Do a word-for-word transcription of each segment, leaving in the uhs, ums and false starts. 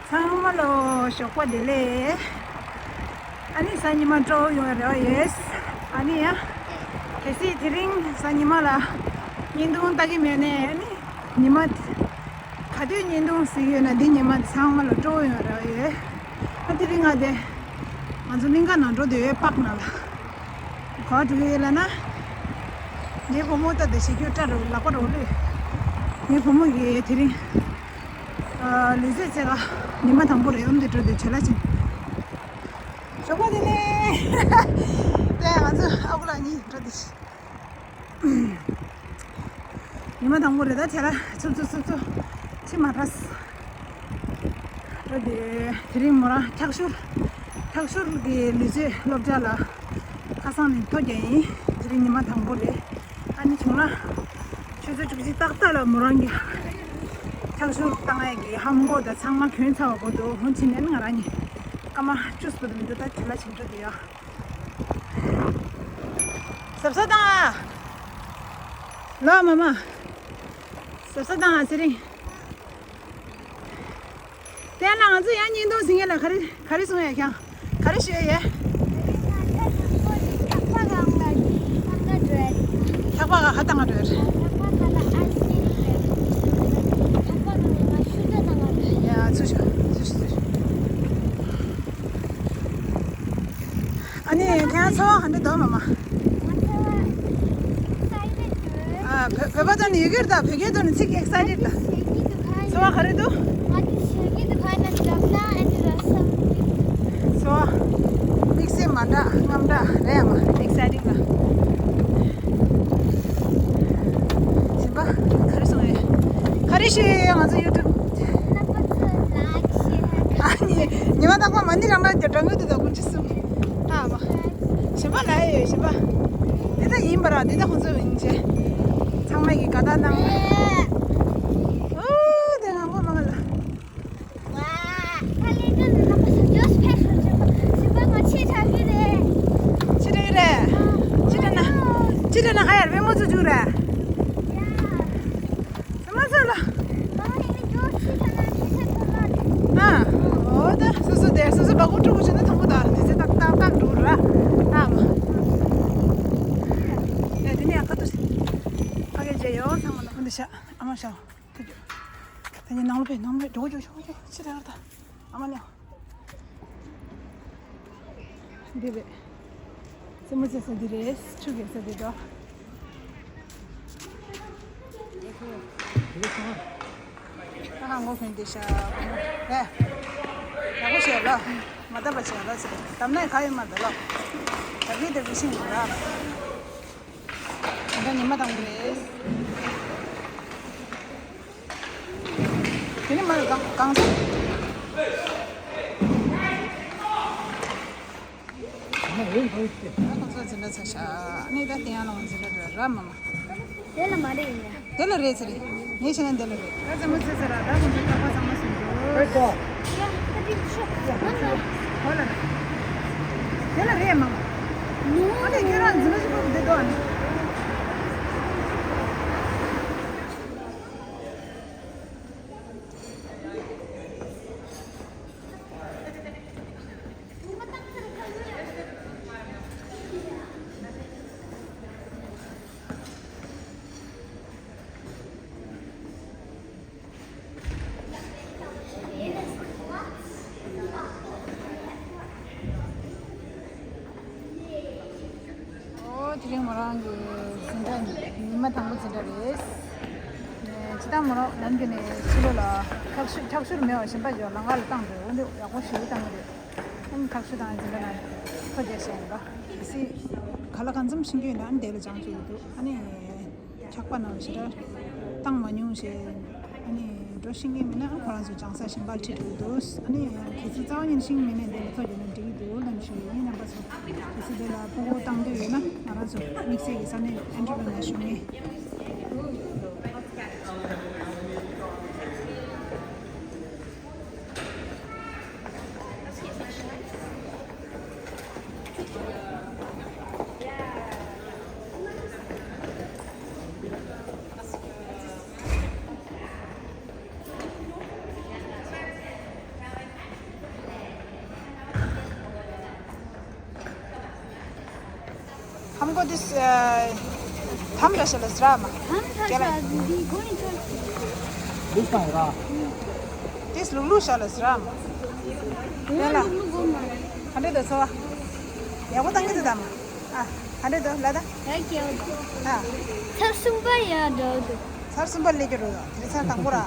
ཚང་མ་ལོ་ཞོགས་པ་བདེ་ལེགས། ཨ་ནི་གཟའ་ཉི་མ་སྤྲོ་ཡོང་རེ་བ་ཡོད། ཨ་ནི་ཡ། གལ་སྲིད་དེ་རིང་གཟའ་ཉི་མ་ལ་བརྙན་ཐུང་ལྟ་གི་མེད་ནས། ཨ་ནི་ཉི་མ་ག་དུས་བརྙན་ཐུང་གཟིགས་ཡོད་ན། འདི་ཉི་མ་ཚང་མ་ལ་སྤྲོ་ཡོང་རེ་བ་ཡོད། ཨ་དེ་རིང་ང་དེ་ང་ཚོ་གླིང་ག་ནང་འགྲོ་འདོད་ཡོད། པག་ནང་ལ་ག་འགྲོ་གི་ཡོད་ལབ་ན། ངའི་བུ་མོ་ད་དེ་བྱེད་རྒྱུ་སྐྲ་རུ་ལག་པ་རུ་ལུས། ངའི་བུ་མོ་གིས་དེ་རིང་། ཨ། ལུས་རྩལ་རྩེད་ག་ཉི་མ་དང་པོ་རེད། འོན་ཏེ་འགྲོ་དུས་བྱ་ལ་ཕྱིན། ཞོགས་པ་བདེ་ལེགས། དེ་ང་ཚོ་ཨ་ཁུ་ལགས་གཉིས་འགྲོ་དུས། ཉི་མ་དང་པོ་རེད། ད་བྱ་ལ་ཚུབ་ཚུབ་ཚུབ་ཚུབ་ཕྱི་མ་འགྲོ། འགྲོ་དུས་དེ་རིང་མོ་རང་འཁྱག་ཤོར། འཁྱག་ཤོར་གྱི་ལུས་རྩལ་སློབ་གྲྭ་ལ་ཁ་སང་ནས་ཐོ་རྒྱག་ཡིན། དེ་རིང་ཉི་མ་དང་པོ་རེད། ཨ་ནི་བྱུང་ན། ཆུ་ཚོད་བཅུ་གཅིག་ཏག་ཏག་ལ་མོ་རང་གི་འཁྱག་ཤོར་བཏང་ཡས་ཀྱི་ཧམ་གོ་དང་ཚང་མ་གྱོན་ཚར་བ་གོ་འདུག་འོན་ཏེ་ནས་ང་རང་གཉིས་སྐར་མ་བཅུ་ཙམ་མི་འདུག་ད་དེ་ལ་ཕྱིན་འགྲོ་དུས་ཡ། གཟབ་གཟབ་བཏང་ཨ། ལོ་མ་མ། གཟབ་གཟབ་བཏང་ཨ་ཚེ་རིང་། དེ་ན་ང་ཚོ་ཡང་བརྙན་ཐུང་གཟིགས་མཁན་ལ་ག་རེ་ག་རེ་གསུང་ཡ་ཁྱང་། ག་རེ་ཞུ་ཡ་ཡ། ལྷག་པ་གང་ལ་ལྷག་པ་འགྲོ་ཡ་རེད། ལྷག་པ་ག་ཧ་ཏང་ང་འགྲོ་ཡ་རེད། ལྷག་པ་ག་ལ་ཨ་སི་རེད། ལྷག་པ་གང་ལ་ང་ཤུ་ད་ཏང་ང་འགྲོ་ཡ། ཡ་ཚུ་ཤུ་ཚུ་ཤུ་ཚུ་ཤུ། ཨ་ནི་ཁྱེད་རང་ཚོར་བ་ག་འདྲ་འདུག་མ་མ། ང་ཚོར་བ་excited འདུག་ཨ། བོད་བོད་པ་ཐོག་ནས་ཡི་གེར་དང་བོད་སྐད་ཐོག་ནས་ཚིག་excited ད། ཚོར་བ་ག་རེ་འདུག་ང་ཚོ་ཞོགས་ཀས་འདུག་ཁ་ན་འཇོག་ན་ཨ་ནི་ར་སམ། ཚོར་བ། དམིགས་བསལ་མ་འདྲ་རྔམ་འདྲ་རེད་ཨ་མ། exciting ལ། གཞན་པ་ག་རེ་གསུང་རེད། ག་རེ་ཞུ་ཡོད་ཡོད་ང་ཚོ་YouTube། རྣམ་པ་ཚོ་like share ཨ་ནི་ཉི་མ་དང་པོ་མ་ཎི་བགྲང་ན་དེ་བགྲང་གི་འདུག་ད་དགུན་ཆུ་གསུམ། ཨ་མ། གཞན་པ་ལ་ཡོད་གཞན་པ། འདི་ད་ཡིན་པ་ར་འདི་ད་ཁོང་ཚོ་ཡིན་ཅེ། ཚང་མ་གི་དགའ་རྟགས་གནང་། ཨོ་དེ་ང་མགོ་མ་ང་ལ། ཁ་ལས་ཀ་ནི་ནག་པོ་ཞིག་ཡོད་ཕེ་ཤོར་ཅེ་པ་ཞིག་པ་ང་ཆེ་དྲག་གི་རེད། ཆེ་དྲག་གི་རེད། ཆེ་དྲག་ན་ཆེ་དྲག་ན་ཧ་ཡར་བེ་མོ་ཚོ་བཅུག་རེད། ཡ། ས་མ་ཚ་ལ། ཨ། འོ་ད་སོ་སོ་དེ་སོ་སོ་སྦ་ཁུག་ཕྲུ་གུ་བྱས་ན་ཐང་པོ་དང་དེ་ཚེ་ཏག་ཏག་ཏག་འགྲོ་ར། ཨ་མ། ཡ་དེ་ནས་ཡ་ཁ་ཏུ་ཕ་གི་རྗེ་ཡོ་ཚང་མ་ལ་འདི་ཤ་ཨ་མ་ཤ་ཐུག་རྒྱུ། དེ་ནས་ནང་ལོ་པའི་ནང་ལོ་འགྲོ་འགྲོ་ཤོག་འགྲོ་ཕྱི་རེ་ར་ད་ཨ་མ་ནས། འདི་རེད། རྩེད་མོ་རྩེ་ས་འདི་རེད། ཆུ་རྒྱག་ས་འདི་འདྲ། ད་ཧ་ངོ་ཕན་འདི་ཤ་རེད། ཡག་པོ་བྱས་ལ། མ་བཏབ་པ་བྱས་ལ་ཟེར། བཏབ་ན་ག་ཡོད་མ་རེད་ལ། ད་གི་དེ་གི་ཤིང་ར། ད་ཉི་མ་དང་པོ་རེད། དེ་ནི་མ་གང་གང་ཟེར། ཁོང་ཚོ་འཛིན་གྲྭ་ཚར་ཤག་ཨ་ནི་ད་དེ་ཡང་ལ་འཛིན་གྲྭ་རེད་ར་མ་མ། དེ་ལ་མ་རེད་ཡིན་ཡ། དེ་ལ་རེད་ཟེར་རེད། ངས་བྱས་ན་དེ་ལ་རེད། ད་རྩེད་མོ་རྩེ་ཟེར་ར་ད་ཁོང་ཚོ་ཐག་པ་ཚང་མ་ཟིན་འདུག་ཨེ་ཀོ། ཡ་ད་དེ་ཤོག་ཡ་ཧོ་ལ་ར། དེ་ལ་རེད་མ་མ། ཨ་ནི་ཁྱོད་རང་འཛིན་གྲྭ་ཞིག་ཕུབ་བསྡད་འདུག་ཨ་ནི། ཨོ་དེ་རིང་མོ་རང་གི་འཛིན་གྲྭ་ཉི་མ་དང་པོ་འཛིན་གྲྭ་རེད། ནས་ཅི་ལྟར་མོ་རང་ནམ་རྒྱུན་ནས་ཕྱི་ལོགས་ལ་འཁྱག་ཤུ་འཁྱག་ཤུར་མེད་པ་གཞན་པ་ཡོད་ལ་ང་ལ་བཏང་འདུག་འོན་ཏེ་ཡག་པོ་ཞེ་པོ་བཏང་གི་རེད། ཨ་ནི་འཁྱག་ཤུ་དང་འཛིན་གྲྭ་ནང་ཐོ་རྒྱག་བཞིན་ཡིན་པ། གལ་སྲིད་ག་ལ་གང་འཚམ་ཤེས་ཀྱི་ཡོད་ན་ཨ་ནི་དེ་ལ་སྦྱང་རྒྱུ་ཡོད་འདུག་ཨ་ནི། འཁྱག་པ་ནང་ཞེ་དྲག་བཏང་མ་མྱོང་ཞེས། ཨ་ནི་འགྲོ་ཤེས་ཀྱི་མིན་ན་ཁོ་རང་ཚོ་སྦྱང་ས་གཞན་པར་ཁྲིད་དགོས་འདུག་ཨ་ནི་གལ་སྲིད་རྩ་བ་ཉིད་ཤེས་ཀྱི་མེད་ན་འདི་ལ་ཐོ་རྒྱག་ན་འགྲིག་གི་འདུག་ལབ་ཞུ་ཡིན། རྣམ་པ་ཚོ་གལ་སྲིད་འདི་ལ་ཕྲུ་གུ་བཏང་འདོད་ཡོད་ན་ང་རང་ཚོ་དམིགས་བསལ་གྱི་ས་གནས་ཨན་ཌོ་ལ་ན་ཞུ་ངེས། ཁམ་གོ་དེ་ཨ་ཐམ་ར་ཤ་ལ་སི་ར་མ། ཁམ་ཐ་ཁྱེད་ལ་ཤ་འདི་གོ་ནི་ཆོ། ལུག་དང་ར། དེ་ལུག་ལུག་ཤ་ལ་སི་ར་མ། དེ་ལ་ལུག་ལུག་གོ་མ། ག་འདྲ་འདུག་འཚོ་བ། ཡག་པོ་བཏང་གི་འདུག་དམ། ཨ། ག་འདྲ་འདུག་ལ་ད། ཡག་གི་ཡག་འདུག་ཨ། ཚར་གསུམ་པ་ཡག་འདྲ་འདུག་ཚར་གསུམ་པ་སླེབས་ཀྱི་རེད། དེ་ཚར་དང་པོ་ར།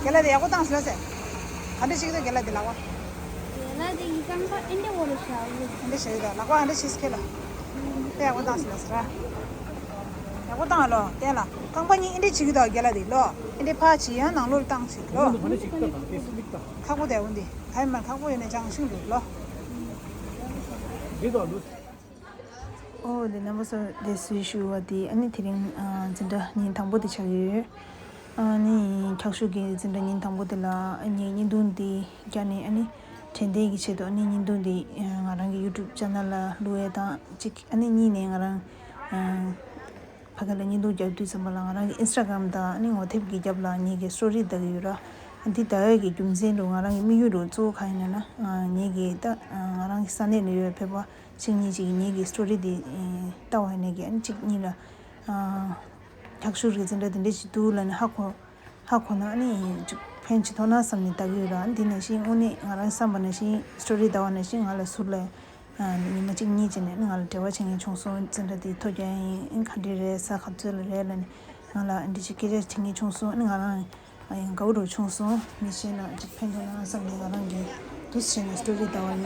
རྒན་ལགས་དེ་ཡག་པོ་བཏང་ཟེར་ཟེར། ག་འདྲ་ཞིག་འདུག་རྒན་ལགས་དེ་ལག་པ། རྒན་ལགས་དེ་ཡི་རྐང་པ་ཨེ་འདྲ་བོ་རུ་བཞག་གི་ཨེ་འདྲ་བྱེད་ཀྱི་འདུག་ལག་པ་ཨེ་འདྲ་ཞིག་ཁེལ་ལ། དེ་ཡག་པོ་བཏང་ཟེར་ལ་ཟེར་ར། ཡག་པོ་བཏང་ལོ་བསྟན་ལ། རྐང་པ་གཉིས་ཨེ་འདྲ་བྱེད་ཀྱི་འདུག་རྒན་ལགས་དེ་ལོ། ཨེ་འདྲ་ཕར་བྱེད་ཡང་ནང་ལོགས་བཏང་བྱེད་ལོ། ཁག་པོ་དེ་འོན་ཏེ། ད་ཡིན་མ་ཁག་པོ་ཡོད་ན་ཅང་ཤུང་འདུག་ལོ། འདི་དང་འདུག་ཨོ་ལེ། རྣམ་པ་ཚོ་དེ་སུས་ཞུ་བ་དེ་ཨ་ནི་དེ་རིང་ཨ་འཛིན་གྲྭ་ཉིན་དང་པོ་དེ་ཆགས་ཡོད། ཨ་ནི་འཁྱག་ཤུག་གི་འཛིན་གྲྭ་ཉིན་དང་པོ་དེ་ལ་ངས་བརྙན་ཐུང་དེ་བརྒྱབ་ནས་ཨ་ནི་དྲན་རྟེན་གྱི་ཆེད་དུ་ཨ་ནི་བརྙན་ཐུང་དེ་ང་རང་གི་ཡུ་ཊུབ་ཅེ་ནལ་ལ་བླུག་ཡས་དང་གཅིག་ཨ་ནི་གཉིས་ནས་ང་རང་ཕ་གི་ལ་བརྙན་ཐུང་བརྒྱབ་དུས་ཙམ་པ་ལ་ང་རང་གི་ཨིན་སི་ཊ་གྷ་རམ་དང་ཨ་ནི་ངོ་དེབ་ཀྱི་རྒྱབ་ལ་ངེད་ཀྱི་སི་ཊོ་རི་ལྟ་གི་ཡོད་ར། འདི་ལྟ་ཡས་ཀྱི་རྒྱུ་མཚན་རུ་ང་རང་གི་དམིགས་ཡུལ་རུ་གཙོ་བོ་གང་ཡིན་ན་ན་ངེད་ཀྱི་ད་ང་རང་གི་ས་གནས་ལ་ཡོད་བོད་པ་གཅིག་གཉིས་ཅིག་ངེད་ཀྱི་སི་ཊོ་རི་འདི་ལྟ་བ་ཡིན་ན་གི་ཨ་ནི་གཅིག་གཉིས་ལ་འཁྱག་ཤུག་གི་འཛིན་གྲྭ་དེ་འདྲ་ཞིག་འདུག་ལབ་ནས་ཧ་གོ་ཧ་གོ་ན་ཨ་ནི་ཅིག་ཕན་ཅིག་ཐོགས་ན་བསམ་ནས་ལྟ་གི་ཡོད་ར། འདི་ནང་བཞིན་དངོས་གནས་ང་རང་བསམ་པ་ནང་བཞིན་སི་ཊོ་རི་ལྟ་བ་ནང་བཞིན་ང་ལ་ཟུར་ལ་ཉི་མ་གཅིག་གཉིས་ཅིག་ནས་ང་ལ་འབྲེལ་བ་བྱེད་མཁན་བྱུང་སོང་། འཛིན་གྲྭ་དེ་ཐོ་རྒྱག་ཡིན་ག་འདྲས་རེད། ས་ག་ཚོད་ལ་རེད་ལབ་ནས་ང་ལ་འདི་ཅིག་སྐད་ཆ་དྲི་མཁན་བྱུང་སོང་། ཨ་ནི་ང་རང་ཡང་དགའ་བོ་རུ་བྱུང་སོང་། མི་ཤེས་ན་ཅིག་ཕན་ཐོགས་ན་བསམ་ནས་ང་རང་གིས་འདུག་སེ་བྱས་ནས་སི་ཊོ་རི་ལྟ་བ་ཡིན།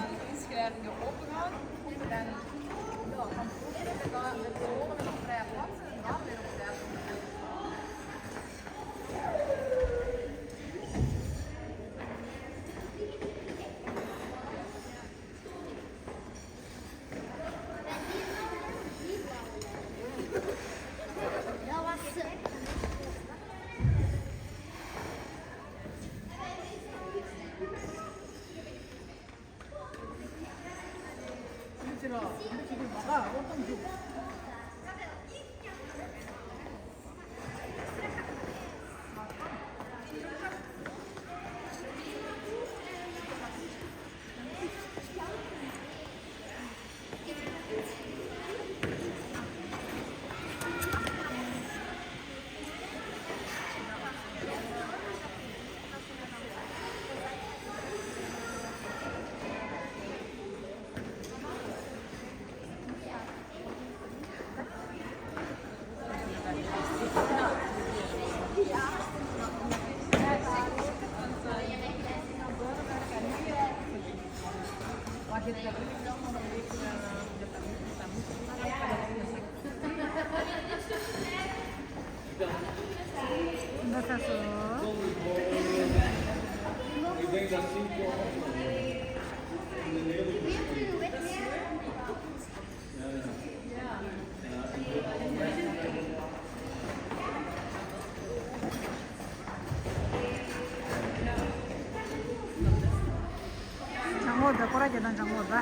ལྗང་གུ་དང་སྐོར་ར་རྒྱག་སྟངས་ལྗང་གུ་ར།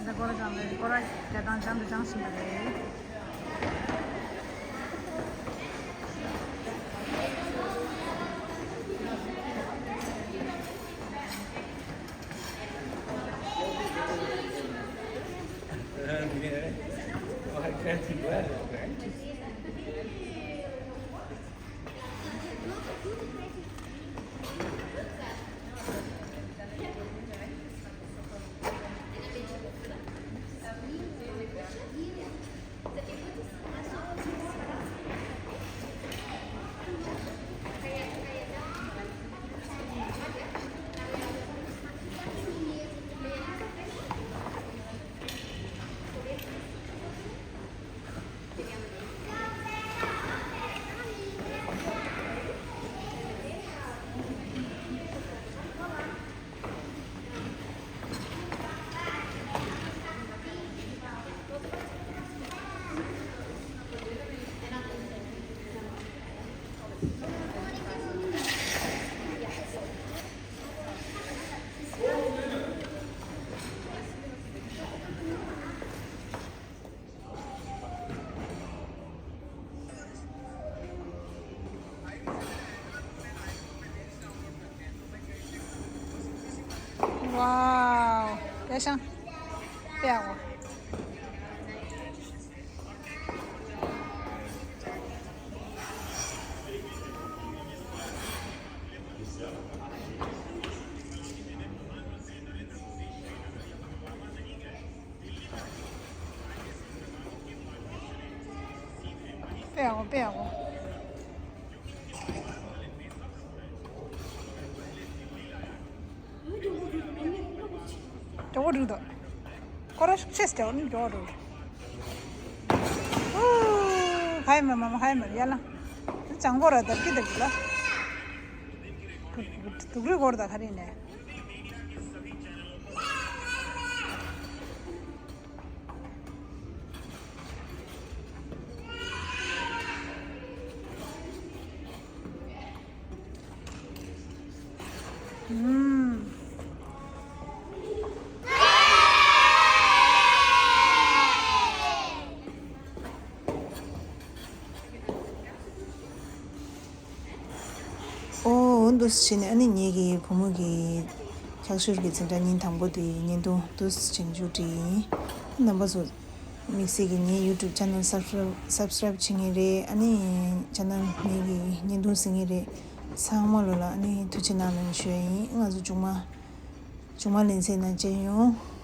ད་སྐོར་ར་ལྗང་གུ་སྐོར་ར་རྒྱག་སྟངས་ལྗང་དུ་ལྗང་བཞིན་པ་རེད། Wow, 来上。པའོ། པའོ་པའོ། ཏྲོ་བོ་འགྲོ་དོ། ཁོ་ར་ཤུགས་ཆེ་སྟེ་འོ་ནི་འགྲོ་འགྲོ། ཧུ། ཧའི་མ་མ་མ་ཧའི་མ་ཡ་ལ། ཅང་གོ་ར་དར་གི་དར་གི་ལ། དུག་རི་གོར་ད་ཁ་རི་ནས། ཨུམ། ཨོ་འདུག་སེ་བྱས་ནས་ཨ་ནི་ངེད་ཀྱི་བུ་མོ་གི་འཁྱག་ཤོར་གྱི་འཛིན་གྲྭ་ཉིན་དང་པོ་དེའི་བརྙན་ཐུང་འདུག་སེ་བྱས་ནས་མཇུག་སྒྲིལ་ཡིན། རྣམ་པ་ཚོ་དམིགས་བསལ་གྱི་ངའི་YouTube channel subscribe subscribe བྱེད་མཁན་རེད། ཨ་ནི་channel ངེད་ཀྱི་བརྙན་ཐུང་གཟིགས་མཁན་རེད། ཚང་མ་ལོ་ལ་ཨ་ནི་ཐུགས་རྗེ་གནང་ལན་ཞུ་ཡ་ཡིན། ང་ཚོ་མཇུག་མ་མཇུག་མ་ལེན་ཚེ་ན་མཇལ་ཡོང་།